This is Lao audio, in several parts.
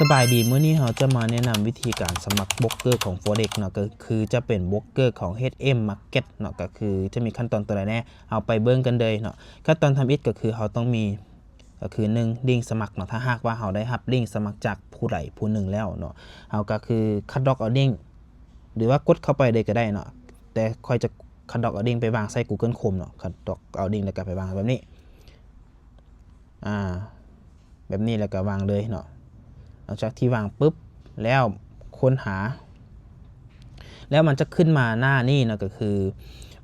ສະບາຍດີ, ມື້ນີ້ເຮົາຈະມາແນະນຳວິທີການສະໝັກໂບຣກເກີຂອງ Forex ເນາະ, ກໍຄືຈະເປັນໂບຣກເກີຂອງ ເອັດເອັມ Market ເນາະ, ກໍຄືຈະມີຂັ້ນຕອນຕົວໃດແດ່, ເຮົາໄປເບິ່ງກັນເລີຍເນາະ. ຂັ້ນຕອນທຳອິດກໍຄືເຮົາຕ້ອງມີ ກໍຄື ໜຶ່ງ ລິ້ງສະໝັກເນາະ. ຖ້າຫາກວ່າເຮົາໄດ້ຮັບລິ້ງສະໝັກຈາກຜູ້ໃດຜູ້ໜຶ່ງແລ້ວເນາະ, ເຮົາກໍຄືຄັດລອກເອົາລິ້ງ ຫຼືວ່າກົດເຂົ້າໄປເລີຍກໍໄດ້ເນາະ, ແຕ່ຂ້ອຍຈະຄັດລອກເອົາລິ້ງໄປວາງໃສ່ Google Chrome ເນາະ, ຄັດລອກເອົາລິ້ງແລ້ວກໍໄປວາງແບບນີ້ ອາ ແບບນີ້ ແລ້ວກໍວາງເລີຍເນາະ. ຫຼັງຈາກທີ່ວາງປຶບແລ້ວ ຄົ້ນຫາ ແລ້ວມັນຈະຂຶ້ນມາໜ້ານີ້ເນາະ, ກໍຄື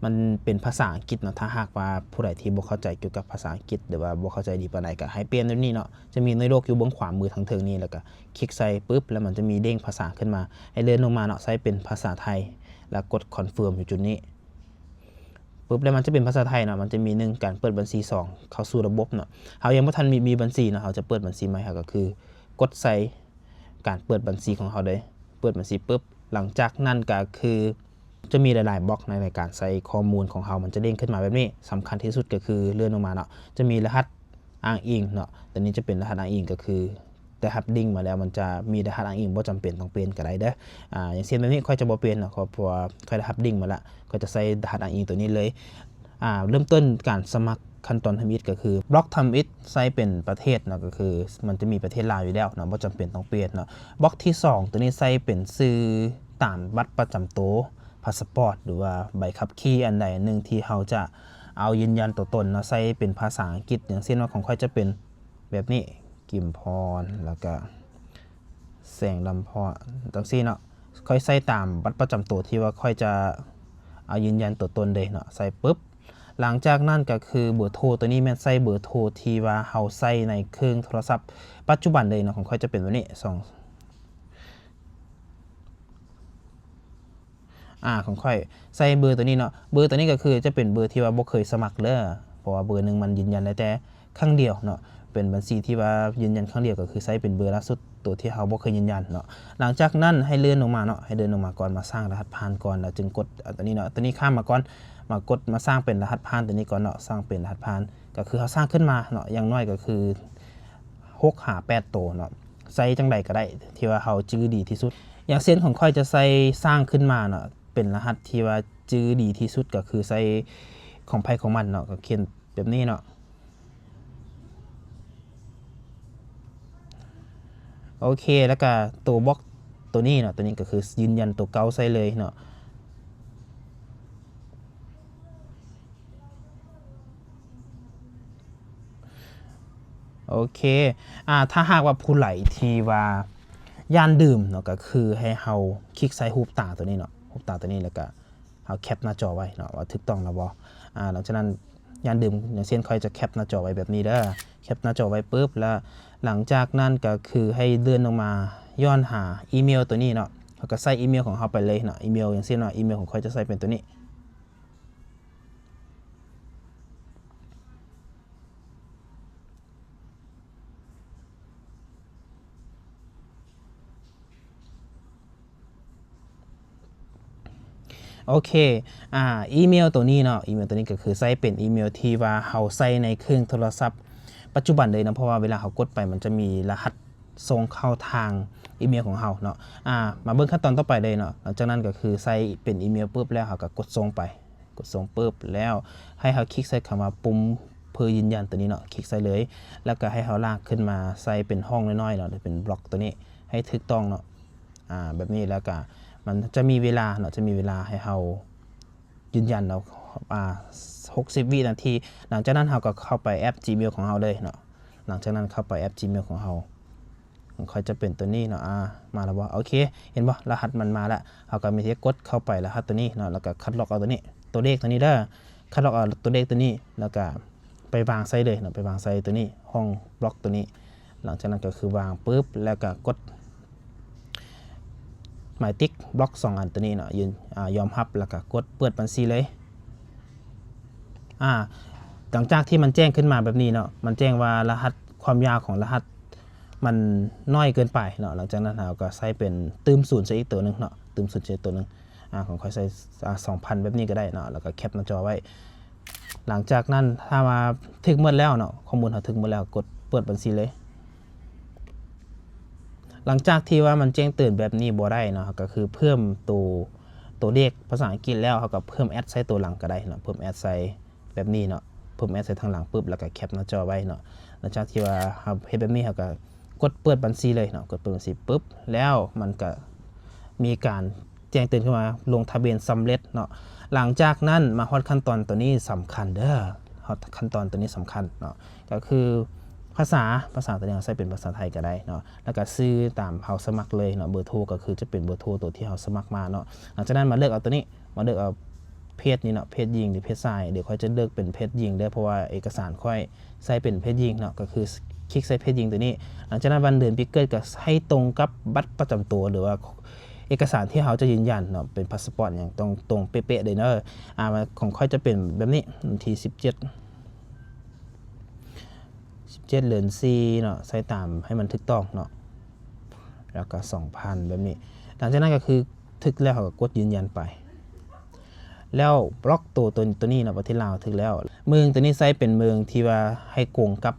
ມັນເປັນພາສາອັງກິດເນາະ. ຖ້າຫາກວ່າຜູ້ໃດທີ່ບໍ່ເຂົ້າໃຈກ່ຽວກັບພາສາອັງກິດ ຫຼືວ່າບໍ່ເຂົ້າໃຈດີປານໃດ ກໍໃຫ້ປ່ຽນແບບນີ້ເນາະ. ຈະມີໜ່ວຍໂລກຢູ່ເບື້ອງຂວາມືທາງເທິງນີ້, ແລ້ວກໍຄລິກໃສ່ປຶບ ແລ້ວມັນຈະມີເດ້ງພາສາຂຶ້ນມາ, ໃຫ້ເລື່ອນລົງມາເນາະ, ໃສ່ເປັນພາສາໄທ ແລ້ວກົດ Confirm ຢູ່ຈຸດນີ້. ປຶບ ແລ້ວມັນຈະເປັນພາສາໄທເນາະ, ມັນຈະມີ ໜຶ່ງ ການເປີດບັນຊີ, ສອງ ເຂົ້າສູ່ລະບົບເນາະ. ເຮົາຍັງບໍ່ທັນມີ ມີບັນຊີເນາະ, ເຮົາຈະເປີດບັນຊີໃໝ່, ເຮົາກໍຄືກົດໃສ່ການເປີດບັນຊີຂອງເຮົາເລີຍ. ເປີດບັນຊີປຶບ ຫຼັງຈາກນັ້ນກໍຄືຈະມີຫຼາຍໆບລັອກໃນ ໃນການໃສ່ຂໍ້ມູນຂອງເຮົາ, ມັນຈະເດ້ງຂຶ້ນມາແບບນີ້. ສຳຄັນທີ່ສຸດກໍຄືເລື່ອນລົງມາເນາະ, ຈະມີລະຫັດອ້າງອີງເນາະ, ຕົວນີ້ຈະເປັນລະຫັດອ້າງອີງ ກໍຄື ໄດ້ຮັບລິ້ງມາແລ້ວ ມັນຈະມີລະຫັດອ້າງອີງ, ບໍ່ຈຳເປັນຕ້ອງປ່ຽນກໍໄດ້ເດີ. ອາ ຢ່າງເຊັ່ນແບບນີ້ ຂ້ອຍຈະບໍ່ປ່ຽນເນາະ, ເພາະ ເພາະວ່າຂ້ອຍໄດ້ຮັບລິ້ງມາແລ້ວ, ຂ້ອຍຈະໃສ່ລະຫັດອ້າງອີງຕົວນີ້ເລີຍ. ອາ ເລີ່ມຕົ້ນການສະໝັກຂັ້ນຕອນທຳອິດ ກໍຄືບລັອກທຳອິດໃສ່ເປັນປະເທດເນາະ, ກໍຄືມັນຈະມີປະເທດລາວຢູ່ແລ້ວເນາະ, ບໍ່ຈຳເປັນຕ້ອງປ່ຽນເນາະ. ບລັອກທີສອງ ຕົວນີ້ໃສ່ເປັນຊື່ຕາມບັດປະຈຳໂຕ, ພາສະປອດ ຫຼືວ່າໃບຂັບຂີ່ອັນໃດອັນໜຶ່ງທີ່ເຮົາຈະເອົາຢືນຢັນຕົວຕົນເນາະ, ໃສ່ເປັນພາສາອັງກິດ. ຢ່າງເຊັ່ນວ່າຂອງຂ້ອຍຈະເປັນແບບນີ້ ກິມພອນ ແລ້ວກະ ແສງລຳພອນ ຈັ່ງຊີ້ເນາະ. ຂ້ອຍໃສ່ຕາມບັດປະຈຳໂຕທີ່ວ່າຂ້ອຍຈະເອົາຢືນຢັນຕົວຕົນເດ້ເນາະ, ໃສ່ປຶບ. ຫຼັງຈາກນັ້ນກໍຄືເບີໂທ, ຕົວນີ້ແມ່ນໃສ່ເບີໂທທີ່ວ່າເຮົາໃຊ້ໃນເຄື່ອງໂທລະສັບປັດຈຸບັນເລີຍເນາະ. ຂອງຂ້ອຍຈະເປັນແບບນີ້ ສອງ ອາ ຂອງຂ້ອຍໃສ່ເບີຕົວນີ້ເນາະ, ເບີຕົວນີ້ກໍຄືຈະເປັນເບີທີ່ວ່າບໍ່ເຄີຍສະໝັກເດີ, ເພາະວ່າເບີໜຶ່ງມັນຢືນຢັນໄດ້ແຕ່ຄັ້ງດຽວເນາະ, ເປັນບັນຊີທີ່ວ່າຢືນຢັນຄັ້ງດຽວ ກໍຄືໃຊ້ເປັນເບີລ່າສຸດ ຕົວທີ່ເຮົາບໍ່ເຄີຍຢືນຢັນເນາະ. ຫຼັງຈາກນັ້ນໃຫ້ເລື່ອນລົງມາເນາະ, ໃຫ້ເລື່ອນລົງມາກ່ອນ, ມາສ້າງລະຫັດຜ່ານກ່ອນ ແລ້ວຈຶ່ງກົດ ອາ ຕົວນີ້ເນາະ, ຕົວນີ້ຂ້າມມາກ່ອນ, ມາກົດ ມາສ້າງເປັນລະຫັດຜ່ານຕົວນີ້ກ່ອນເນາະ, ສ້າງເປັນລະຫັດຜ່ານ ກໍຄືເຮົາສ້າງຂຶ້ນມາເນາະ, ຢ່າງໜ້ອຍກໍຄື ຫົກຫາແປດໂຕເນາະ, ໃສ່ຈັ່ງໃດກໍໄດ້ທີ່ວ່າເຮົາຈື່ດີທີ່ສຸດ. ຢ່າງເຊັ່ນຂອງຂ້ອຍຈະໃສ່ສ້າງຂຶ້ນມາເນາະ, ເປັນລະຫັດທີ່ວ່າຈື່ດີທີ່ສຸດກໍຄືໃສ່ຂອງໃຜຂອງມັນເນາະ, ກໍຂຽນແບບນີ້ເນາະ. ໂອເຄ, ແລ້ວກະໂຕບລັອກໂຕນີ້ເນາະ, ໂຕນີ້ກໍຄືຢືນຢັນໂຕເກົ່າໃສ່ເລີຍເນາະ. ໂອເຄ ອາ ຖ້າຫາກວ່າຜູ້ໃດທີ່ວ່າຢ້ານດື່ມເນາະ, ກໍຄືໃຫ້ເຮົາຄລິກໃສ່ຮູບຕາຕົວນີ້ເນາະ, ຮູບຕາຕົວນີ້ ແລ້ວກໍເຮົາແຄປໜ້າຈໍໄວ້ເນາະ ວ່າຖືກຕ້ອງແລ້ວບໍ່. ອາ ຫຼັງຈາກນັ້ນຢ້ານດື່ມ, ຢ່າງເຊັ່ນຂ້ອຍຈະແຄປໜ້າຈໍໄວ້ແບບນີ້ເດີ, ແຄປໜ້າຈໍໄວ້ປຶບ ແລ້ວຫຼັງຈາກນັ້ນກໍຄືໃຫ້ເລື່ອນລົງມາຍ້ອນຫາອີເມວຕົວນີ້ເນາະ, ເຮົາກໍໃສ່ອີເມວຂອງເຮົາໄປເລີຍເນາະ, ອີເມວ ຢ່າງເຊັ່ນວ່າອີເມວຂອງຂ້ອຍຈະໃສ່ເປັນຕົວນີ້. ໂອເຄ ອາ ອີເມວໂຕນີ້ເນາະ, ອີເມວໂຕນີ້ກໍຄືໃຊ້ເປັນອີເມວທີ່ວ່າເຮົາໃຊ້ໃນເຄື່ອງໂທລະສັບປັດຈຸບັນເລີຍເນາະ, ເພາະວ່າເວລາເຮົາກົດໄປ ມັນຈະມີລະຫັດສົ່ງເຂົ້າທາງອີເມວຂອງເຮົາເນາະ. ອາ ມາເບິ່ງຂັ້ນຕອນຕໍ່ໄປເລີຍເນາະ. ຫຼັງຈາກນັ້ນກໍຄືໃຊ້ເປັນອີເມວປຶບແລ້ວ ເຮົາກໍກົດສົ່ງໄປ. ກົດສົ່ງປຶບແລ້ວ ໃຫ້ເຮົາຄລິກໃສ່ຄຳວ່າປຸ່ມເພື່ອຢືນຢັນຕົວນີ້ເນາະ, ຄລິກໃສ່ເລີຍ ແລ້ວກໍໃຫ້ເຮົາລາກຂຶ້ນມາໃສ່ເປັນຫ້ອງນ້ອຍໆເນາະ ຫຼືເປັນບລັອກຕົວນີ້ໃຫ້ຖືກຕ້ອງເນາະ. ອາ ແບບນີ້ ແລ້ວກໍມັນຈະມີເວລາເນາະ, ຈະມີເວລາໃຫ້ເຮົາຢືນຢັນເນາະ ອາ ຫົກສິບວິນາທີ. ຫຼັງຈາກນັ້ນເຮົາກໍເຂົ້າໄປແອັບ Gmail ຂອງເຮົາເລີຍເນາະ. ຫຼັງຈາກນັ້ນເຂົ້າໄປແອັບ Gmail ຂອງເຮົາ. ຂອງຂ້ອຍຈະເປັນຕົວນີ້ເນາະ. ອາ ມາແລ້ວບໍ່? ໂອເຄ ເຫັນບໍ່? ລະຫັດມັນມາແລ້ວ. ເຮົາກໍມີແຕ່ກົດເຂົ້າໄປລະຫັດຕົວນີ້ເນາະ ແລ້ວກໍຄັດລອກເອົາຕົວນີ້ ຕົວເລກຕົວນີ້ເດີ. ຄັດລອກເອົາຕົວເລກຕົວນີ້ ແລ້ວກໍໄປວາງໃສ່ເລີຍເນາະ, ໄປວາງໃສ່ຕົວນີ້ ຫ້ອງບລັອກຕົວນີ້. ຫຼັງຈາກນັ້ນກໍຄືວາງປຶບ ແລ້ວກໍກົດໝາຍຕິກບລັອກສອງອັນຕົວນີ້ເນາະ, ຢືນ ອາ ຍອມຮັບ ແລ້ວກໍກົດເປີດບັນຊີເລີຍ. ອາ ຫຼັງຈາກທີ່ມັນແຈ້ງຂຶ້ນມາແບບນີ້ເນາະ, ມັນແຈ້ງວ່າລະຫັດ ຄວາມຍາວຂອງລະຫັດມັນນ້ອຍເກີນໄປເນາະ. ຫຼັງຈາກນັ້ນເຮົາກໍໃສ່ເປັນຕື່ມສູນໃສ່ອີກຕົວໜຶ່ງເນາະ, ຕື່ມສູນໃສ່ອີກຕົວໜຶ່ງ. ອາ ຂອງຂ້ອຍໃສ່ ອາ ສອງພັນ ແບບນີ້ກໍໄດ້ເນາະ, ແລ້ວກໍແຄປໜ້າຈໍໄວ້. ຫຼັງຈາກນັ້ນຖ້າວ່າຖືກໝົດແລ້ວເນາະ, ຂໍ້ມູນເຮົາຖືກໝົດແລ້ວ ກົດເປີດບັນຊີເລີຍ. ຫຼັງຈາກທີ່ວ່າມັນແຈ້ງເຕືອນແບບນີ້ບໍ່ໄດ້ເນາະ ເຮົາກໍຄືເພີ່ມໂຕ ໂຕເລກພາສາອັງກິດແລ້ວ ເຮົາກໍເພີ່ມແອັດໃສ່ໂຕຫຼັງກໍໄດ້ເນາະ ເພີ່ມແອັດໃສ່ແບບນີ້ເນາະ ເພີ່ມແອັດໃສ່ທາງຫຼັງປຶບ ແລ້ວກໍແຄັບໜ້າຈໍໄວ້ເນາະ. ຫຼັງຈາກທີ່ວ່າເຮົາເຮັດແບບນີ້ ເຮົາກໍກົດເປີດບັນຊີເລີຍເນາະ ກົດເປີດບັນຊີປຶບ ແລ້ວມັນກໍມີການ ແຈ້ງເຕືອນຂຶ້ນມາ ລົງທະບຽນສຳເລັດເນາະ. ຫຼັງຈາກນັ້ນມາຮອດຂັ້ນຕອນຕົວນີ້ສຳຄັນເດີ້ ຮອດຂັ້ນຕອນຕົວນີ້ສຳຄັນເນາະ ກໍຄືພາສາ ພາສາຕົວນີ້ເຮົາໃຊ້ເປັນພາສາໄທກໍໄດ້ເນາະ ແລ້ວກໍຊື່ຕາມເຮົາສະໝັກເລີຍເນາະ ເບີໂທກໍຄືຈະເປັນເບີໂທຕົວທີ່ເຮົາສະໝັກມາເນາະ. ຫຼັງຈາກນັ້ນມາເລືອກເອົາຕົວນີ້ ມາເລືອກເອົາເພດນີ້ເນາະ ເພດຍິງ ຫຼື ເພດຊາຍ ດຽວຂ້ອຍຈະເລືອກເປັນເພດຍິງເດີ້ ເພາະວ່າເອກະສານຂ້ອຍ ໃສ່ເປັນເພດຍິງເນາະ ກໍຄືຄລິກໃສ່ເພດຍິງຕົວນີ້. ຫຼັງຈາກນັ້ນວັນເດືອນປີເກີດກໍໃຫ້ຕົງກັບບັດປະຈຳຕົວ ຫຼືວ່າເອກະສານທີ່ເຮົາຈະຢືນຢັນເນາະ ເປັນພາສປອດຫຍັງ ຕ້ອງຕົງເປະໆເດີ້ເນາະ. ອາ ຂອງຂ້ອຍຈະເປັນແບບນີ້ ວັນທີສິບເຈັດ ສິບເຈັດ ເດືອນສີ່ເນາະ ໃສ່ຕາມໃຫ້ມັນຖືກຕ້ອງເນາະ ແລ້ວກໍສອງພັນ ແບບນີ້. ຫຼັງຈາກນັ້ນກໍຄືຖືກແລ້ວ ເຮົາກໍກົດຢືນຢັນໄປ ແລ້ວບລັອກໂຕ ໂຕ ໂຕນີ້ເນາະ ປະເທດລາວຖືກແລ້ວ. ເມືອງໂຕນີ້ໃຊ້ເປັນເມືອງທີ່ວ່າໃຫ້ກົງກັ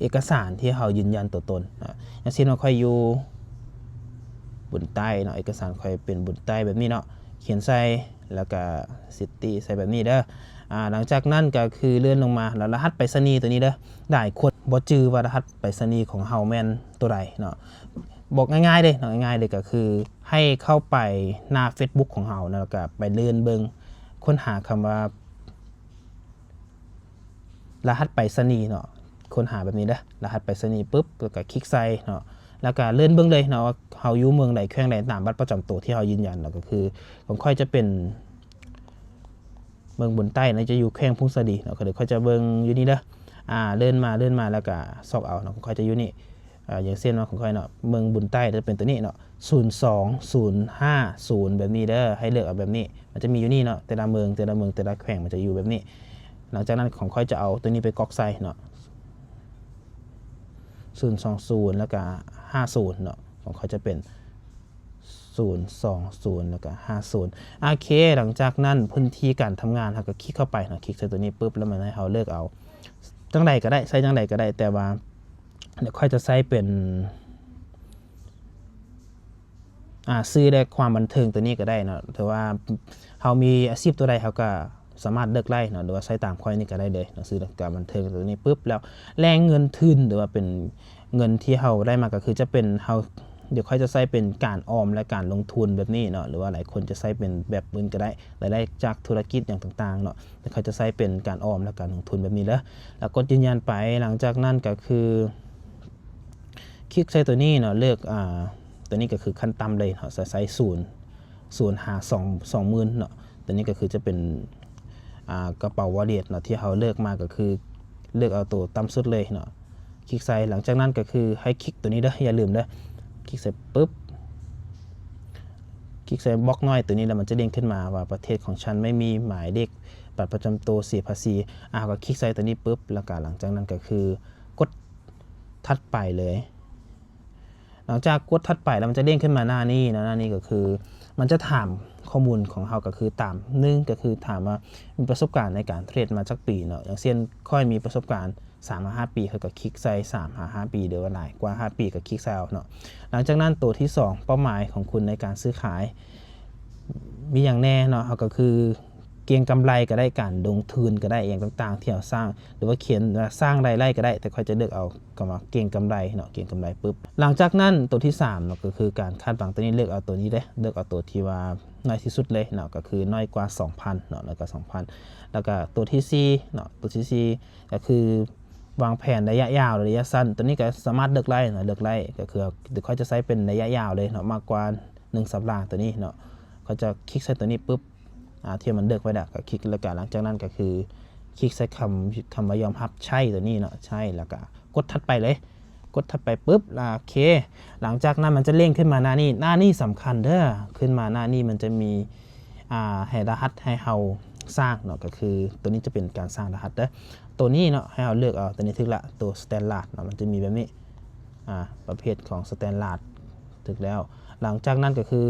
ບເອກະສານທີ່ເຮົາຢືນຢັນຕົວຕົນນະ ຢ່າງເຊັ່ນວ່າຂ້ອຍຢູ່ບຸນໃຕ້ເນາະ ເອກະສານຂ້ອຍເປັນບຸນໃຕ້ແບບນີ້ເນາະ ຂຽນໃສ່ ແລ້ວກະຊິຕີໃສ່ແບບນີ້ເດີ້. ອາ ຫຼັງຈາກນັ້ນກໍຄືເລື່ອນລົງມາ ແລ້ວລະຫັດໄປສະນີຕົວນີ້ເດີ້ ຫຼາຍຄົນບໍ່ຈື່ວ່າລະຫັດໄປສະນີຂອງເຮົາແມ່ນຕົວໃດເນາະ. ບອກງ່າຍໆເດ້ເນາະ ງ່າຍໆເລີຍກໍຄືໃຫ້ເຂົ້າໄປໜ້າເຟສບຸກຂອງເຮົາເນາະ ແລ້ວກໍໄປເລື່ອນເບິ່ງ ຄົ້ນຫາຄຳວ່າ ລະຫັດໄປສະນີເນາະ ຄົ້ນຫາແບບນີ້ເດີ້ ລະຫັດໄປສະນີປຶບ ແລ້ວກໍຄລິກໃສ່ເນາະ ແລ້ວກໍເລື່ອນເບິ່ງເລີຍເນາະ ວ່າເຮົາຢູ່ເມືອງໃດ ແຂວງໃດ ຕາມບັດປະຈຳຕົວທີ່ເຮົາຢືນຢັນເນາະ. ກໍຄືຂອງຂ້ອຍຈະເປັນເມືອງບຸນໃຕ້ເນາະ ຈະຢູ່ແຂວງຜົ້ງສາລີເນາະ ກໍເດີຂ້ອຍຈະເບິ່ງຢູ່ນີ້ເດີ້ ອາ ເລື່ອນມາ ເລື່ອນມາ ແລ້ວກໍຊອກເອົາເນາະ ຂອງຂ້ອຍຈະຢູ່ນີ້. ອາ ຢ່າງເຊັ່ນວ່າຂອງຂ້ອຍເນາະ ເມືອງບຸນໃຕ້ຈະເປັນຕົວນີ້ເນາະ ສູນສອງສູນຫ້າສູນ ແບບນີ້ເດີ້ ໃຫ້ເລືອກເອົາແບບນີ້ ມັນຈະມີຢູ່ນີ້ເນາະ ແຕ່ລະເມືອງ ແຕ່ລະເມືອງ ແຕ່ລະແຂວງ ມັນຈະຢູ່ແບບນີ້. ຫຼັງຈາກນັ້ນຂອງຂ້ອຍຈະເອົາຕົວນີ້ໄປກອກໃສ່ເນາະ ສູນສອງສູນ ແລ້ວກະຫ້າສູນເນາະ ຂອງຂ້ອຍຈະເປັນສູນສອງສູນ ແລ້ວກະຫ້າສູນ. ໂອເຄ ຫຼັງຈາກນັ້ນພື້ນທີ່ການທຳງານ ເຮົາກໍຄລິກເຂົ້າໄປເນາະ ຄລິກໃສ່ຕົວນີ້ປຶບ ແລ້ວມັນໃຫ້ເຮົາເລືອກເອົາຈັ່ງໃດກໍໄດ້ ໃສ່ຈັ່ງໃດກໍໄດ້ ແຕ່ວ່າ ດຽວຂ້ອຍຈະໃຊ້ເປັນ ອາ ຊື່ແລະຄວາມບັນເທີງຕົວນີ້ກໍໄດ້ເນາະ ຖືວ່າເຮົາມີອາຊີບຕົວໃດເຮົາກໍສາມາດເລືອກໄດ້ເນາະ ຫຼືວ່າໃຊ້ຕາມຂ້ອຍນີ້ກໍໄດ້ເລີຍເນາະ ຊື່ແລະການບັນເທີງຕົວນີ້ປຶບ ແລ້ວແຫຼ່ງເງິນທຶນ ຫຼືວ່າເປັນເງິນທີ່ເຮົາໄດ້ມາກໍຄືຈະເປັນເຮົາ ດຽວຂ້ອຍຈະໃຊ້ເປັນການອອມ ແລະ ການລົງທຶນແບບນີ້ເນາະ ຫຼືວ່າຫຼາຍຄົນຈະໃຊ້ເປັນແບບອື່ນກໍໄດ້ ລາຍໄດ້ຈາກທຸລະກິດຫຍັງຕ່າງໆເນາະ ແຕ່ຂ້ອຍຈະໃຊ້ເປັນການອອມ ແລະ ການລົງທຶນແບບນີ້ເດີ້ ແລ້ວກົດຢືນຢັນໄປ. ຫຼັງຈາກນັ້ນກໍຄື ຄລິກໃສ່ຕົວນີ້ເນາະ ເລືອກ ອາ ຕົວນີ້ກໍຄືຂັ້ນຕ່ຳເລີຍເນາະ ໃສ່ ໃສ່ສູນ ສູນຫາສອງ ສອງໝື່ນເນາະ ຕົວນີ້ກໍຄືຈະເປັນ ອາ ກະເປົາ wallet ເນາະ ທີ່ເຮົາເລືອກມາກໍຄືເລືອກເອົາຕົວຕ່ຳສຸດເລີຍເນາະ ຄລິກໃສ່. ຫຼັງຈາກນັ້ນກໍຄືໃຫ້ຄລິກຕົວນີ້ເດີ້ ຢ່າລືມເດີ້ ຄລິກໃສ່ປຶບ ຄລິກໃສ່ບລັອກນ້ອຍຕົວນີ້ ແລ້ວມັນຈະເດ້ງຂຶ້ນມາວ່າ ປະເທດຂອງທ່ານໄມ່ມີໝາຍເລກບັດປະຈຳໂຕ ເສຍພາສີ ອາ ເຮົາກໍຄລິກໃສ່ຕົວນີ້ປຶບ ແລ້ວກໍຫຼັງຈາກນັ້ນກໍຄືກົດຖັດໄປເລີຍ. ຫຼັງຈາກກົດຖັດໄປແລ້ວ ມັນຈະເດ້ງຂຶ້ນມາໜ້ານີ້ເນາະ ໜ້ານີ້ກໍຄືມັນຈະຖາມຂໍ້ມູນຂອງເຮົາ ກໍຄືຕາມ ໜຶ່ງ ກໍຄືຖາມວ່າມີປະສົບການໃນການເທຣດມາຈັກປີເນາະ ຢ່າງເຊັ່ນ ຂ້ອຍມີປະສົບການສາມຫາຫ້າປີ ຂ້ອຍກໍຄລິກໃສ່ສາມຫາຫ້າປີ ຫຼືວ່າຫຼາຍກວ່າຫ້າປີກໍຄລິກໃສ່ເອົາເນາະ. ຫຼັງຈາກນັ້ນ ໂຕທີສອງ ເປົ້າໝາຍຂອງຄຸນໃນການຊື້ຂາຍ ມີຫຍັງແດ່ເນາະ ເຮົາກໍຄືເກັງກຳໄລກໍໄດ້ ການລົງທຶນກໍໄດ້ ຫຍັງຕ່າງໆທີ່ເຮົາສ້າງ ຫຼືວ່າຂຽນວ່າສ້າງລາຍໄດ້ກໍໄດ້ ແຕ່ຂ້ອຍຈະເລືອກເອົາຄຳວ່າເກັງກຳໄລເນາະ ເກັງກຳໄລປຶບ. ຫຼັງຈາກນັ້ນ ໂຕທີສາມເນາະ ກໍຄືການຄາດຫວັງ ໂຕນີ້ເລືອກເອົາໂຕນີ້ເດ້ ເລືອກເອົາໂຕທີ່ວ່ານ້ອຍທີ່ສຸດເລີຍເນາະ ກໍຄືນ້ອຍກວ່າສອງພັນເນາະ ນ້ອຍກວ່າສອງພັນ. ແລ້ວກໍໂຕທີສີ່ເນາະ ໂຕທີສີ່ກໍຄື ວາງແຜນໄລຍະຍາວ ໄລຍະສັ້ນ ຕົວນີ້ກໍສາມາດເລືອກໄດ້ເນາະ ເລືອກໄດ້ ກໍຄືດຽວຂ້ອຍຈະໃຊ້ເປັນໄລຍະຍາວເລີຍເນາະ ມາກກວ່າໜຶ່ງສັບປະດາຕົວນີ້ເນາະ. ຂ້ອຍຈະຄລິກໃສ່ຕົວນີ້ປຶບ ອາ ທີ່ມັນເລືອກໄວ້ແລ້ວ ກໍຄລິກ ແລ້ວກໍຫຼັງຈາກນັ້ນກໍຄືຄລິກໃສ່ຄຳ ຄຳວ່າຍອມຮັບໃຊ້ຕົວນີ້ເນາະ ໃຊ້ ແລ້ວກໍກົດຖັດໄປເລີຍ ກົດຖັດໄປປຶບ ໂອເຄ ຫຼັງຈາກນັ້ນມັນຈະເດ້ງຂຶ້ນມາໜ້ານີ້ ໜ້ານີ້ສຳຄັນເດີ້ ຂຶ້ນມາໜ້ານີ້ມັນຈະມີ ອາ ໃຫ້ລະຫັດໃຫ້ເຮົາສ້າງເນາະ ກໍຄືຕົວນີ້ຈະເປັນການສ້າງລະຫັດເດີ້ ຕົວນີ້ເນາະ ໃຫ້ເຮົາເລືອກເອົາ ຕົວນີ້ຖືກລະ ຕົວ standard ເນາະ ມັນຈະມີແບບນີ້ ອາ ປະເພດຂອງ standard ຖືກແລ້ວ. ຫຼັງຈາກນັ້ນກໍຄື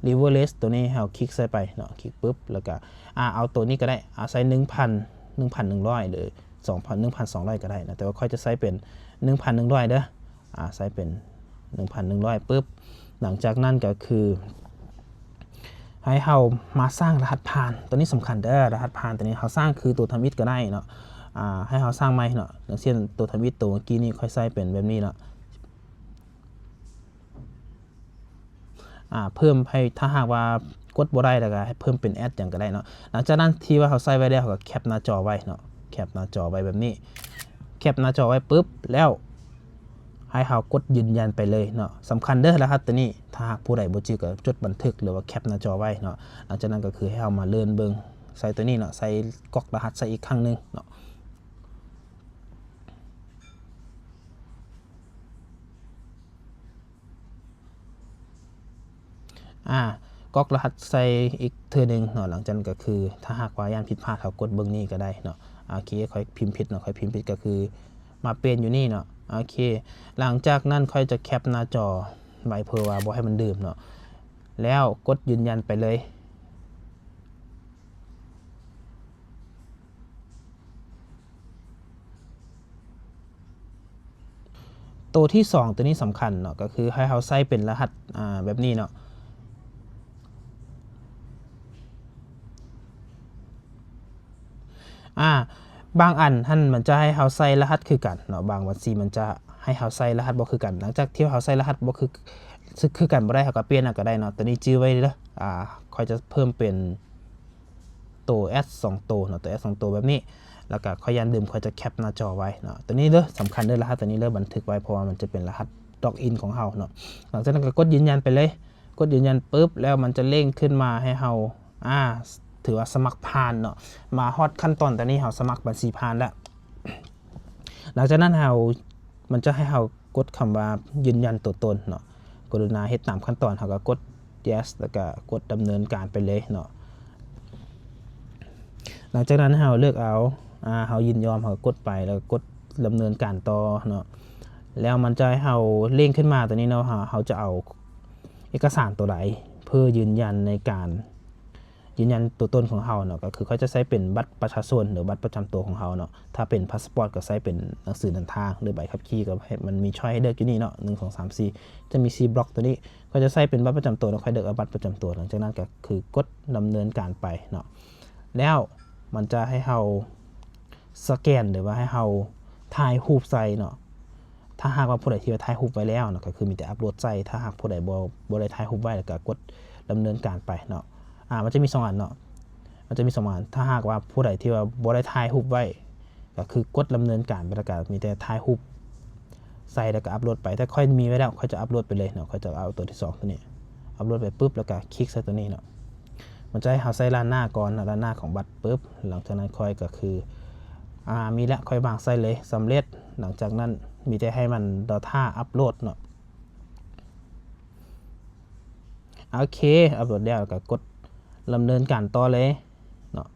leverage ຕົວນີ້ໃຫ້ເຮົາຄລິກໃສ່ໄປເນາະ ຄລິກປຶບ ແລ້ວກໍ ອາ ເອົາຕົວນີ້ກໍໄດ້ ອາ ໃສ່ໜຶ່ງພັນ ໜຶ່ງພັນໜຶ່ງຮ້ອຍ ຫຼື ສອງພັນ ໜຶ່ງພັນສອງຮ້ອຍກໍໄດ້ເນາະ ແຕ່ວ່າຂ້ອຍຈະໃຊ້ເປັນໜຶ່ງພັນໜຶ່ງຮ້ອຍເດີ້ ອາ ໃຊ້ເປັນ ໜຶ່ງພັນໜຶ່ງຮ້ອຍ ປຶບ ຫຼັງຈາກນັ້ນກໍຄືໃຫ້ເຮົາມາສ້າງລະຫັດຜ່ານ ຕົວນີ້ສຳຄັນເດີ້ ລະຫັດຜ່ານຕົວນີ້ເຮົາສ້າງຄືຕົວທຳອິດກໍໄດ້ເນາະ ອາ ໃຫ້ເຮົາສ້າງໃໝ່ເນາະ ຢ່າງເຊັ່ນ ຕົວທຳອິດຕົວເມື່ອກີ້ນີ້ຂ້ອຍໃສ່ເປັນແບບນີ້ເນາະ ອາ ເພີ່ມໃຫ້ ຖ້າຫາກວ່າກົດບໍ່ໄດ້ ແລ້ວກໍໃຫ້ເພີ່ມເປັນແອັດຫຍັງກໍໄດ້ເນາະ ຫຼັງຈາກນັ້ນທີ່ວ່າເຮົາໃສ່ໄວ້ແລ້ວ ເຮົາກໍແຄັບໜ້າຈໍໄວ້ເນາະ ແຄັບໜ້າຈໍໄວ້ແບບນີ້ ແຄັບໜ້າຈໍໄວ້ປຶບ ແລ້ວໃຫ້ເຮົາກົດຢືນຢັນໄປເລີຍເນາະ ສຳຄັນເດີ້ ລະຫັດຕົວນີ້ ຖ້າຫາກຜູ້ໃດບໍ່ຈື່ກໍຈົດບັນທຶກ ຫຼືວ່າແຄັບໜ້າຈໍໄວ້ເນາະ ຫຼັງຈາກນັ້ນກໍຄືໃຫ້ເຮົາມາເລີນເບິ່ງ ໃສ່ຕົວນີ້ເນາະ ໃສ່ກອກລະຫັດໃສ່ອີກຄັ້ງໜຶ່ງເນາະ ອາ ກອກລະຫັດໃສ່ອີກເທື່ອໜຶ່ງເນາະ ຫຼັງຈາກນັ້ນກໍຄື ຖ້າຫາກວ່າຢ້ານຜິດພາດ ເຮົາກົດເບິ່ງນີ້ກໍໄດ້ເນາະ ໂອເຄ ຂ້ອຍພິມຜິດເນາະ ຂ້ອຍພິມຜິດກໍຄືມາປ່ຽນຢູ່ນີ້ເນາະ ໂອເຄ ຫຼັງຈາກນັ້ນຂ້ອຍຈະແຄັບໜ້າຈໍໄວ້ ເພື່ອວ່າບໍ່ໃຫ້ມັນລືມເນາະ ແລ້ວກົດຢືນຢັນໄປເລີຍ. ໂຕທີສອງ ໂຕນີ້ສຳຄັນເນາະ ກໍຄືໃຫ້ເຮົາໃສ່ເປັນລະຫັດ ອາ ແບບນີ້ເນາະ ອາ ບາງອັນຫັ້ນມັນຈະໃຫ້ເຮົາໃສ່ລະຫັດຄືກັນເນາະ ບາງບັນຊີມັນຈະໃຫ້ເຮົາໃສ່ລະຫັດບໍ່ຄືກັນ ຫຼັງຈາກທີ່ເຮົາໃສ່ລະຫັດບໍ່ຄື ຄືກັນບໍ່ໄດ້ ເຮົາກໍປ່ຽນເອົາກໍໄດ້ເນາະ ໂຕນີ້ຈື່ໄວ້ເດີ້ ອາ ຂ້ອຍຈະເພີ່ມເປັນ ໂຕແອັດສອງໂຕເນາະ ໂຕແອັດສອງໂຕແບບນີ້ ແລ້ວກະຂ້ອຍຢ້ານລືມ ຂ້ອຍຈະແຄັບໜ້າຈໍໄວ້ເນາະ ໂຕນີ້ເດີ້ ສຳຄັນເດີ້ ລະຫັດໂຕນີ້ເດີ້ ບັນທຶກໄວ້ ເພາະວ່າມັນຈະເປັນລະຫັດລັອກອິນຂອງເຮົາເນາະ ຫຼັງຈາກນັ້ນກໍກົດຢືນຢັນໄປເລີຍ ກົດຢືນຢັນປຶບ ແລ້ວມັນຈະເລັ່ງຂຶ້ນມາໃຫ້ເຮົາ ອາ ຖືວ່າສະໝັກຜ່ານເນາະ ມາຮອດຂັ້ນຕອນຕອນນີ້ ເຮົາສະໝັກບັນຊີຜ່ານແລ້ວ ຫຼັງຈາກນັ້ນເຮົາ ມັນຈະໃຫ້ເຮົາກົດຄຳວ່າຢືນຢັນຕົວຕົນເນາະ ກະລຸນາເຮັດຕາມຂັ້ນຕອນ ເຮົາກໍກົດ yes ແລ້ວກໍກົດດຳເນີນການໄປເລີຍເນາະ ຫຼັງຈາກນັ້ນເຮົາເລືອກເອົາ ອາ ເຮົາຍິນຍອມ ເຮົາກໍກົດໄປ ແລ້ວກໍກົດດຳເນີນການຕໍ່ເນາະ ແລ້ວມັນຈະໃຫ້ເຮົາເລັ່ງຂຶ້ນມາຕົວນີ້ເນາະ ເຮົາ ເຮົາຈະເອົາເອກະສານຕົວໃດເພື່ອຢືນຢັນໃນການ ຢືນຢັນຕົວຕົນຂອງເຮົາເນາະ ກໍຄືເຂົາຈະໃຊ້ເປັນບັດປະຊາຊົນ ຫຼືບັດປະຈຳຕົວຂອງເຮົາເນາະ ຖ້າເປັນພາສປອດກໍໃຊ້ເປັນໜັງສືເດີນທາງ ຫຼືໃບຂັບຂີ່ ກໍໃຫ້ມັນມີຊ້ອຍໃຫ້ເລືອກຢູ່ນີ້ເນາະ ໜຶ່ງ ສອງ ສາມ ສີ່ ຈະມີສີ່ບລັອກຕົວນີ້ ຂ້ອຍຈະໃຊ້ເປັນບັດປະຈຳຕົວເນາະ ຂ້ອຍເລືອກເອົາບັດປະຈຳຕົວ ຫຼັງຈາກນັ້ນກໍຄືກົດດຳເນີນການໄປເນາະ ແລ້ວມັນຈະໃຫ້ເຮົາສະແກນ ຫຼືວ່າໃຫ້ເຮົາຖ່າຍຮູບໃສ່ເນາະ ຖ້າຫາກວ່າຜູ້ໃດທີ່ວ່າຖ່າຍຮູບໄວ້ແລ້ວເນາະ ກໍຄືມີແຕ່ອັບໂຫຼດໃສ່ ຖ້າຫາກຜູ້ໃດບໍ່ ບໍ່ໄດ້ຖ່າຍຮູບໄວ້ ແລ້ວກໍກົດດຳເນີນການໄປເນາະ ອາ ມັນຈະມີສອງອັນເນາະ ມັນຈະມີສອງອັນ ຖ້າຫາກວ່າຜູ້ໃດທີ່ວ່າບໍ່ໄດ້ຖ່າຍຮູບໄວ້ ກໍຄືກົດດຳເນີນການໄປ ແລ້ວກໍມີແຕ່ຖ່າຍຮູບໃສ່ ແລ້ວກໍອັບໂຫຼດໄປ ແຕ່ຂ້ອຍມີໄວ້ແລ້ວ ຂ້ອຍຈະອັບໂຫຼດໄປເລີຍເນາະ ຂ້ອຍຈະເອົາຕົວທີສອງຕົວນີ້ ອັບໂຫຼດໄປປຶບ ແລ້ວກໍຄລິກໃສ່ຕົວນີ້ເນາະ ມັນຈະໃຫ້ເຮົາໃສ່ລ້ານໜ້າກ່ອນເນາະ ລ້ານໜ້າຂອງບັດປຶບ ຫຼັງຈາກນັ້ນຂ້ອຍກໍຄື ອາ ມີແລ້ວ ຂ້ອຍວາງໃສ່ເລີຍ ສຳເລັດ ຫຼັງຈາກນັ້ນມີແຕ່ໃຫ້ມັນລໍຖ້າອັບໂຫຼດເນາະ ໂອເຄ ອັບໂຫຼດແລ້ວ ແລ້ວກໍກົດດຳເນີນການຕໍ່ເລີຍເນາະ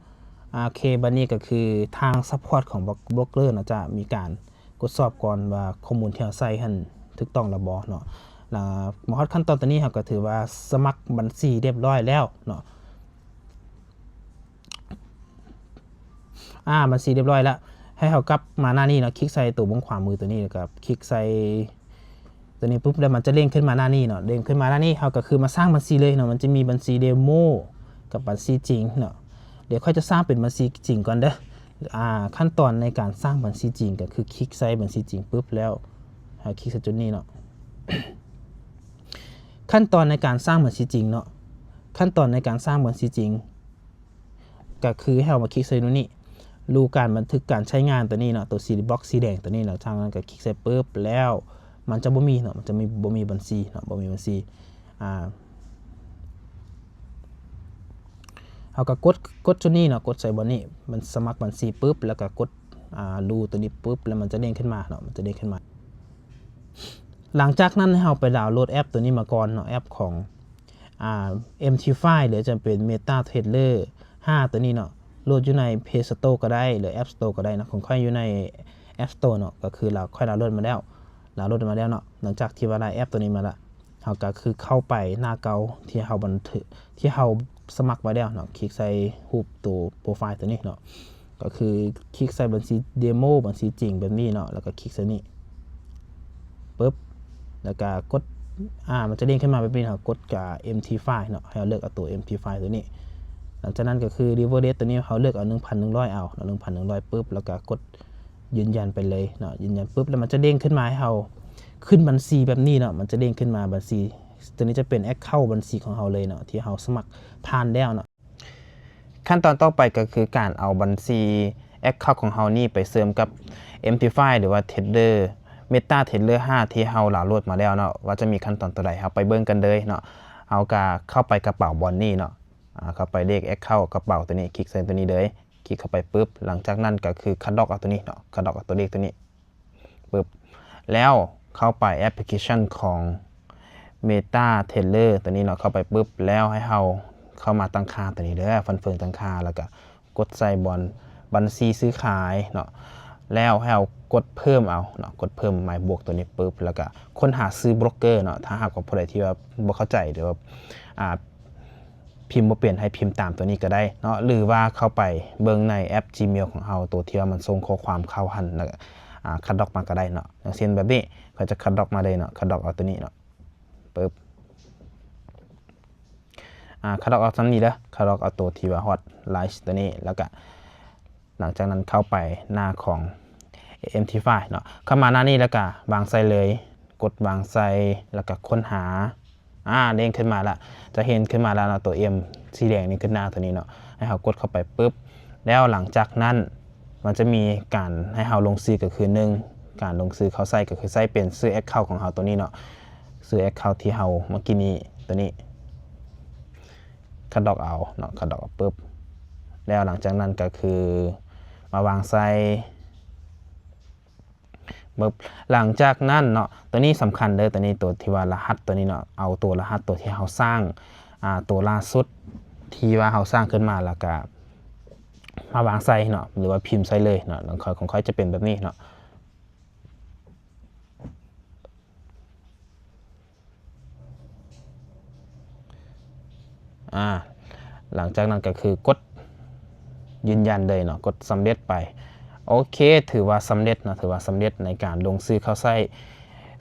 ໂອເຄ ບັດນີ້ກໍຄືທາງຊັບພອດຂອງໂບຣກເກີເນາະ ຈະມີການ ກວດສອບກ່ອນວ່າຂໍ້ມູນທີ່ເຮົາໃສ່ຫັ້ນຖືກຕ້ອງແລ້ວບໍ່ເນາະ ແລ້ວມາຮອດຂັ້ນຕອນຕົວນີ້ ເຮົາກໍຖືວ່າສະໝັກບັນຊີລຽບຮ້ອຍແລ້ວເນາະ ອາ ບັນຊີລຽບຮ້ອຍແລ້ວ ໃຫ້ເຮົາກັບມາໜ້ານີ້ເນາະ ຄລິກໃສ່ຕົວມຸມຂວາມືຕົວນີ້ ແລ້ວກໍຄລິກໃສ່ຕົວນີ້ປຶບ ແລ້ວມັນຈະເດ້ງຂຶ້ນມາໜ້ານີ້ເນາະ ເດ້ງຂຶ້ນມາໜ້ານີ້ ເຮົາກໍຄືມາສ້າງບັນຊີເລີຍເນາະ ມັນຈະມີບັນຊີເດໂມກັບບັນຊີຈິງເນາະ ດຽວຂ້ອຍຈະສ້າງເປັນບັນຊີຈິງກ່ອນເດີ້ ອາ ຂັ້ນຕອນໃນການສ້າງບັນຊີຈິງ ກໍຄືຄລິກໃສ່ບັນຊີຈິງປຶບ ແລ້ວໃຫ້ຄລິກໃສ່ຈຸດນີ້ເນາະ ຂັ້ນຕອນໃນການສ້າງບັນຊີຈິງເນາະ ຂັ້ນຕອນໃນການສ້າງບັນຊີຈິງ ກໍຄືໃຫ້ເຮົາມາຄລິກໃສ່ໂຕນີ້ ຮູການບັນທຶກການໃຊ້ງານໂຕນີ້ເນາະ ໂຕສີບລັອກສີແດງໂຕນີ້ເນາະ ຈາກນັ້ນກໍຄລິກໃສ່ປຶບ ແລ້ວມັນຈະບໍ່ມີເນາະ ມັນຈະມີ ບໍ່ມີບັນຊີເນາະ ບໍ່ມີບັນຊີ ອາ ເຮົາກໍກົດ ກົດຈຸດນີ້ເນາະ ກົດໃສ່ບ່ອນນີ້ ມັນສະໝັກບັນຊີປຶບ ແລ້ວກໍກົດ ອາ ຮູໂຕນີ້ປຶບ ແລ້ວມັນຈະເດ້ງຂຶ້ນມາເນາະ ມັນຈະເດ້ງຂຶ້ນມາ ຫຼັງຈາກນັ້ນໃຫ້ເຮົາໄປດາວໂຫຼດແອັບໂຕນີ້ມາກ່ອນເນາະ ແອັບຂອງ ອາ ເອັມທີໄຟ ຫຼືຈະເປັນ MetaTrader ຫ້າ ໂຕນີ້ເນາະ ໂຫຼດຢູ່ໃນ Play Store ກໍໄດ້ ຫຼື App Store ກໍໄດ້ເນາະ ຂອງຂ້ອຍຢູ່ໃນ App Store ເນາະ ກໍຄືລາວ ຂ້ອຍດາວໂຫຼດມາແລ້ວ ດາວໂຫຼດມາແລ້ວເນາະ ຫຼັງຈາກທີ່ວ່າໄດ້ແອັບໂຕນີ້ມາລະ ເຮົາກໍຄືເຂົ້າໄປໜ້າເກົ່າທີ່ເຮົາບັນທຶກ ທີ່ເຮົາສະໝັກໄວ້ແລ້ວເນາະ ຄລິກໃສ່ຮູບໂຕໂປຣໄຟລ໌ໂຕນີ້ເນາະ ກໍຄືຄລິກໃສ່ບັນຊີເດໂມ ບັນຊີຈິງແບບນີ້ເນາະ ແລ້ວກໍຄລິກໃສ່ນີ້ ປຶບ ແລ້ວກະກົດ ອາ ມັນຈະເດ້ງຂຶ້ນມາແບບນີ້ເນາະ ເຮົາກົດກະ Empty File ເນາະ ໃຫ້ເຮົາເລືອກເອົາຕົວ Empty File ຕົວນີ້. ຫຼັງຈາກນັ້ນກະຄື Reverse Date ຕົວນີ້ ເຮົາເລືອກເອົາ ໜຶ່ງພັນໜຶ່ງຮ້ອຍ ເອົາເນາະ ໜຶ່ງພັນໜຶ່ງຮ້ອຍ ປຶບ ແລ້ວກະກົດຢືນຢັນໄປເລີຍເນາະ ຢືນຢັນປຶບ ແລ້ວມັນຈະເດ້ງຂຶ້ນມາໃຫ້ເຮົາຂຶ້ນບັນຊີແບບນີ້ເນາະ ມັນຈະເດ້ງຂຶ້ນມາບັນຊີ ຕົວນີ້ຈະເປັນ Account ບັນຊີຂອງເຮົາເລີຍເນາະ ທີ່ເຮົາສະໝັກຜ່ານແລ້ວເນາະ. ຂັ້ນຕອນຕໍ່ໄປກໍຄືການເອົາບັນຊີ Account ຂອງເຮົານີ້ໄປເຊື່ອມກັບ Empty File ຫຼືວ່າ Trader Meta Trader ຫ້າ ທີ່ເຮົາດາວໂຫຼດມາແລ້ວເນາະ ວ່າຈະມີຂັ້ນຕອນຕົວໃດ ເຮົາໄປເບິ່ງກັນເລີຍເນາະ. ເຮົາກະເຂົ້າໄປກະເປົາບ່ອນນີ້ເນາະ ອາ ເຂົ້າໄປເລກ Account ກະເປົາຕົວນີ້ ຄລິກໃສ່ຕົວນີ້ເລີຍ ຄລິກເຂົ້າໄປປຶບ ຫຼັງຈາກນັ້ນກະຄືຄັດລອກເອົາຕົວນີ້ເນາະ ຄັດລອກເອົາຕົວເລກຕົວນີ້ ປຶບ ແລ້ວເຂົ້າໄປແອັບພລິເຄຊັນຂອງ Meta Trader ຕົວນີ້ເນາະ ເຂົ້າໄປປຶບ ແລ້ວໃຫ້ເຮົາເຂົ້າມາຕັ້ງຄ່າຕົວນີ້ເດີ ຟັນເຟີມຕັ້ງຄ່າ ແລ້ວກະກົດໃສ່ບ່ອນບັນຊີຊື້ຂາຍເນາະ ແລ້ວໃຫ້ເຮົາກົດເພີ່ມເອົາເນາະ ກົດເພີ່ມໝາຍບວກຕົວນີ້ປຶບ ແລ້ວກະຄົ້ນຫາຊື່ໂບຣກເກີເນາະ. ຖ້າຫາກວ່າຜູ້ໃດທີ່ວ່າບໍ່ເຂົ້າໃຈ ຫຼືວ່າ ອາ ພິມບໍ່ເປັນ ໃຫ້ພິມຕາມຕົວນີ້ກໍໄດ້ເນາະ ຫຼືວ່າເຂົ້າໄປເບິ່ງໃນແອັບ Gmail ຂອງເຮົາ ຕົວທີ່ວ່າມັນສົ່ງຂໍ້ຄວາມເຂົ້າຫັ້ນ ແລ້ວ ອາ ຄັດລອກມາກໍໄດ້ເນາະ. ຢ່າງເຊັ່ນແບບນີ້ ຂ້ອຍຈະຄັດລອກມາເລີຍເນາະ ຄັດລອກເອົາຕົວນີ້ເນາະ ປຶບ ອາ ຄັດລອກເອົາສ່ຳນີ້ເດີ ຄັດລອກເອົາຕົວທີ່ວ່າ Hot List ຕົວນີ້ ແລ້ວກະ ຫຼັງຈາກນັ້ນເຂົ້າໄປໜ້າຂອງ Empty File ເນາະ ເຂົ້າມາໜ້ານີ້ແລ້ວກະວາງໃສ່ເລີຍ ກົດວາງໃສ່ ແລ້ວກະຄົ້ນຫາ ອາ ເດ້ງຂຶ້ນມາລະ ຈະເຫັນຂຶ້ນມາລະເນາະ ຕົວ M ສີແດງນີ້ຂຶ້ນໜ້າຕົວນີ້ເນາະ ໃຫ້ເຮົາກົດເຂົ້າໄປປຶບ ແລ້ວຫຼັງຈາກນັ້ນມັນຈະມີການໃຫ້ເຮົາລົງຊື່ ກໍຄື ໜຶ່ງ ການລົງຊື່ເຂົ້າໃສ່ ກໍຄືໃສ່ເປັນຊື່ Account ຂອງເຮົາຕົວນີ້ເນາະ ຊື່ Account ທີ່ເຮົາເມື່ອກີ້ນີ້ຕົວນີ້ ຄັດລອກເອົາເນາະ ຄັດລອກເອົາປຶບ ແລ້ວຫຼັງຈາກນັ້ນກໍຄືມາວາງໃສ່ ປຶບ ຫຼັງຈາກນັ້ນເນາະ ຕົວນີ້ສຳຄັນເດີ ຕົວນີ້ ຕົວທີ່ວ່າລະຫັດຕົວນີ້ເນາະ ເອົາຕົວລະຫັດຕົວທີ່ເຮົາສ້າງ ອາ ຕົວລ່າສຸດທີ່ວ່າເຮົາສ້າງຂຶ້ນມາ ແລ້ວກະມາວາງໃສ່ເນາະ ຫຼືວ່າພິມໃສ່ເລີຍເນາະ. ຂອງຂ້ອຍ ຂອງຂ້ອຍຈະເປັນແບບນີ້ເນາະ. ອາ ຫຼັງຈາກນັ້ນກໍຄືກົດຢືນຢັນເລີຍເນາະ ກົດສຳເລັດໄປ. ໂອເຄ ຖືວ່າສຳເລັດເນາະ ຖືວ່າສຳເລັດໃນການລົງຊື່ເຂົ້າໃຊ້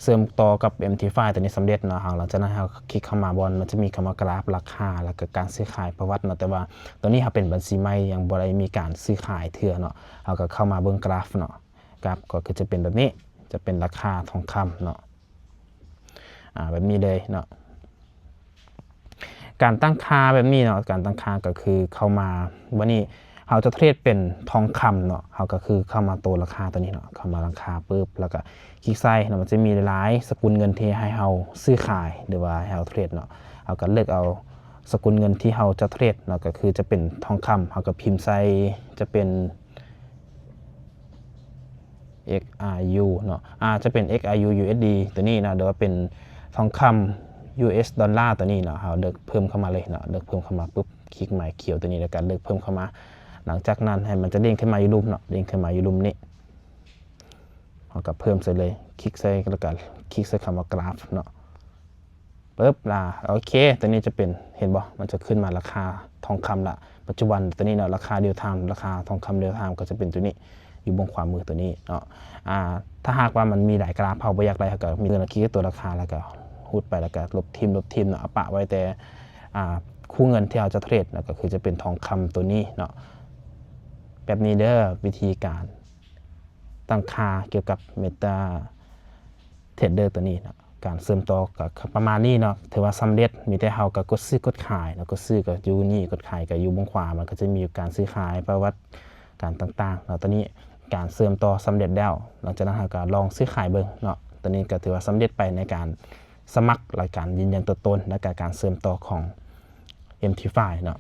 ເຊື່ອມຕໍ່ກັບ Empty File ຕົວນີ້ສຳເລັດເນາະ. ເຮົາ ຫຼັງຈາກນັ້ນເຮົາຄລິກເຂົ້າມາບ່ອນມັນຈະມີຄຳວ່າກຣາຟລາຄາ ແລ້ວກໍການຊື້ຂາຍປະຫວັດເນາະ ແຕ່ວ່າຕອນນີ້ເຮົາເປັນບັນຊີໃໝ່ ຍັງບໍ່ໄດ້ມີການຊື້ຂາຍເທື່ອເນາະ. ເຮົາກໍເຂົ້າມາເບິ່ງກຣາຟເນາະ ກຣາຟກໍຄືຈະເປັນແບບນີ້ ຈະເປັນລາຄາທອງຄຳເນາະ ອາ ແບບນີ້ເລີຍເນາະ. ການຕັ້ງຄ່າແບບນີ້ເນາະ ການຕັ້ງຄ່າກໍຄືເຂົ້າມາ ບັດນີ້ເຮົາຈະເທຣດເປັນທອງຄຳເນາະ ເຮົາກໍຄືເຂົ້າມາໂຕລາຄາຕົວນີ້ເນາະ ເຂົ້າມາລາຄາປຶບ ແລ້ວກໍຄລິກໃສ່ເນາະ ມັນຈະມີຫຼາຍໆສະກຸນເງິນທີ່ໃຫ້ເຮົາຊື້ຂາຍ ຫຼືວ່າໃຫ້ເຮົາເທຣດເນາະ. ເຮົາກໍເລືອກເອົາສະກຸນເງິນທີ່ເຮົາຈະເທຣດເນາະ ກໍຄືຈະເປັນທອງຄຳ ເຮົາກໍພິມໃສ່ ຈະເປັນ XRU ເນາະ ອາ ຈະເປັນ XRU USD ຕົວນີ້ເນາະ ຫຼືວ່າເປັນທອງຄຳ US ດອນລາຕົວນີ້ເນາະ. ເຮົາເລືອກເພີ່ມເຂົ້າມາເລີຍເນາະ ເລືອກເພີ່ມເຂົ້າມາປຶບ ຄລິກໝາຍຂຽວຕົວນີ້ ແລ້ວກໍເລືອກເພີ່ມເຂົ້າມາ. ຫຼັງຈາກນັ້ນໃຫ້ມັນຈະເດ້ງຂຶ້ນມາຢູ່ລຸ່ມເນາະ ເດ້ງຂຶ້ນມາຢູ່ລຸ່ມນີ້ ເຮົາກໍເພີ່ມໃສ່ເລີຍ ຄລິກໃສ່ ແລ້ວກໍຄລິກໃສ່ຄຳວ່າກຣາຟເນາະ. ປຶບ ລາ ໂອເຄ ຕົວນີ້ຈະເປັນ ເຫັນບໍ່ ມັນຈະຂຶ້ນມາລາຄາທອງຄຳລະ ປັດຈຸບັນຕົວນີ້ເນາະ ລາຄາ Real Time ລາຄາທອງຄຳ Real Time ກໍຈະເປັນຕົວນີ້ ຢູ່ເບື້ອງຂວາມືຕົວນີ້ເນາະ. ອາ ຖ້າຫາກວ່າມັນມີຫຼາຍກຣາຟ ເຮົາບໍ່ຢາກໄດ້ ເຮົາກໍມີຕົວຄລິກຕົວລາຄາ ແລ້ວກໍຮູດໄປ ແລ້ວກໍລົບຖິ້ມ ລົບຖິ້ມເນາະ ເອົາປະໄວ້ແຕ່ ອາ ຄູ່ເງິນທີ່ເຮົາຈະເທຣດເນາະ ກໍຄືຈະເປັນທອງຄຳຕົວນີ້ເນາະ. ແບບນີ້ເດີ ວິທີການ ຕັ້ງຄ່າກ່ຽວກັບ Meta Trader ຕົວນີ້ເນາະ. ການເຊື່ອມຕໍ່ກໍປະມານນີ້ເນາະ ຖືວ່າສຳເລັດ. ມີແຕ່ເຮົາກໍກົດຊື້ກົດຂາຍເນາະ ກົດຊື້ກໍຢູ່ນີ້ ກົດຂາຍກໍຢູ່ເບື້ອງຂວາ ມັນກໍຈະມີການຊື້ຂາຍ ປະຫວັດການຕ່າງໆເນາະ. ຕົວນີ້ການເຊື່ອມຕໍ່ສຳເລັດແລ້ວ ຫຼັງຈາກນັ້ນເຮົາກໍລອງຊື້ຂາຍເບິ່ງເນາະ. ຕົວນີ້ກໍຖືວ່າສຳເລັດໄປໃນການສະໝັກ ແລະ ການຢືນຢັນຕົວຕົນ ແລະ ກະການເຊື່ອມຕໍ່ຂອງ Empty File ເນາະ.